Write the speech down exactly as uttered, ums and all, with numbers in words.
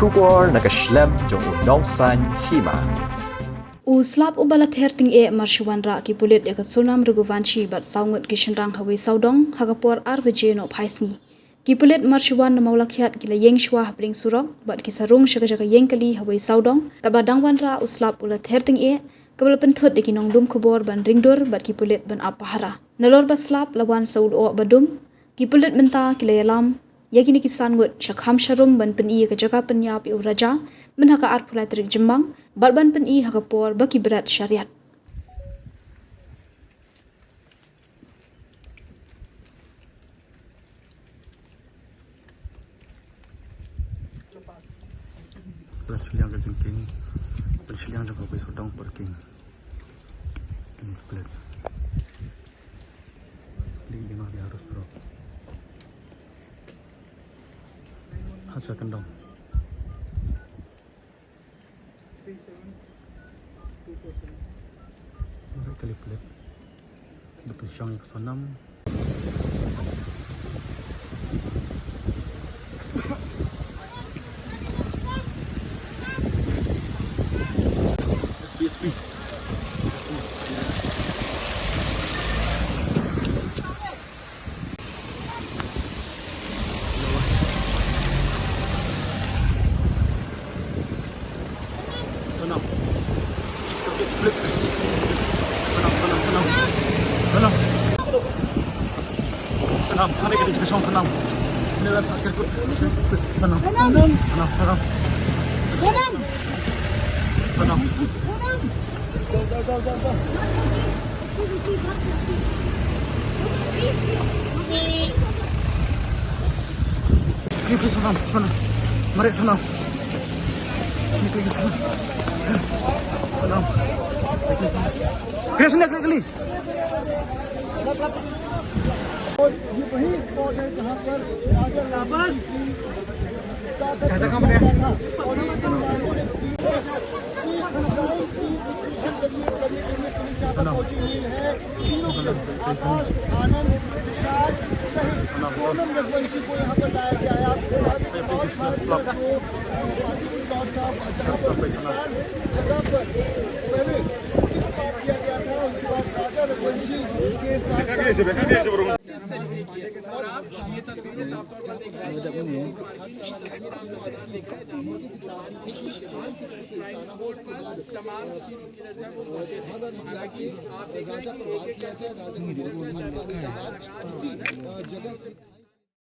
Khubor na ka shlem jong u Nongsaiñ Hima. U slap uba la ther tyngeh mar shu wanrah ki pulit ïa ka Sonam Raghuvanshi bad saw ngut ki shynrang ha wei sawdong ha ka por ar baje noh phai sngi. Ki pulit mar shu wan na Mawlakhiat ki la ïeng shuwa ha pdeng surok bad ki sa rung sha ka jaka ïeng kali ha wei sawdong, katba dang wanrah u slap u la ther tyngeh, kaba la pynthut da ki nonglum khubor ban ring dur bad ki pulit ban ap pahara. Nalor ba slap la wan sa u lyoh ba dum, ki pulit mynta ki la ïalam ïa kine ki san ngut sha kham sha rum ban pyni ïa ka jaka pynïap ïa u Raja mynha ka arphew lai tarik Jymmang bad ban pyni ha ka por ba ki bret shariat. Pynshiliang ka jingkieng, pynshiliang jong ka wei sawdong parking. Ini plate. Ini, ini mah dia harus turun. Hacha kendong. Mereka kali plate. Betul syang yang Sonam. S P, S P. Sonam. Sonam, Sonam, Sonam. Sonam. Sonam, mari kita cakap Sonam. Ini adalah sakit. Sonam. Sonam, Sonam. Sonam. Please, please, Sonam, Sonam. Mari, Sonam. Please, please, Sonam. Sonam. Please, Sonam. Kali, sini, kali, kali. और ये वही स्पॉट है जहाँ पर राजा रघुवंशी की ताकत ज्यादा कम है। और ये तीन मामले में तीन की खुदाई की, सिचुएशन के लिए करने के लिए पुलिस यहाँ पर पहुंची हुई है। तीनों को, आकाश, आनंद, विशाल सहित सोनम रघुवंशी को यहाँ पर लाया गया है। आपको बता दें कि नौ मार्च को, अ, पार्टी प्लॉट था, जहाँ पर विशाल जगह पर पहले स्कूटी को पार्क किया गया था, उसके बाद राजा रघुवंशी के साथ साथ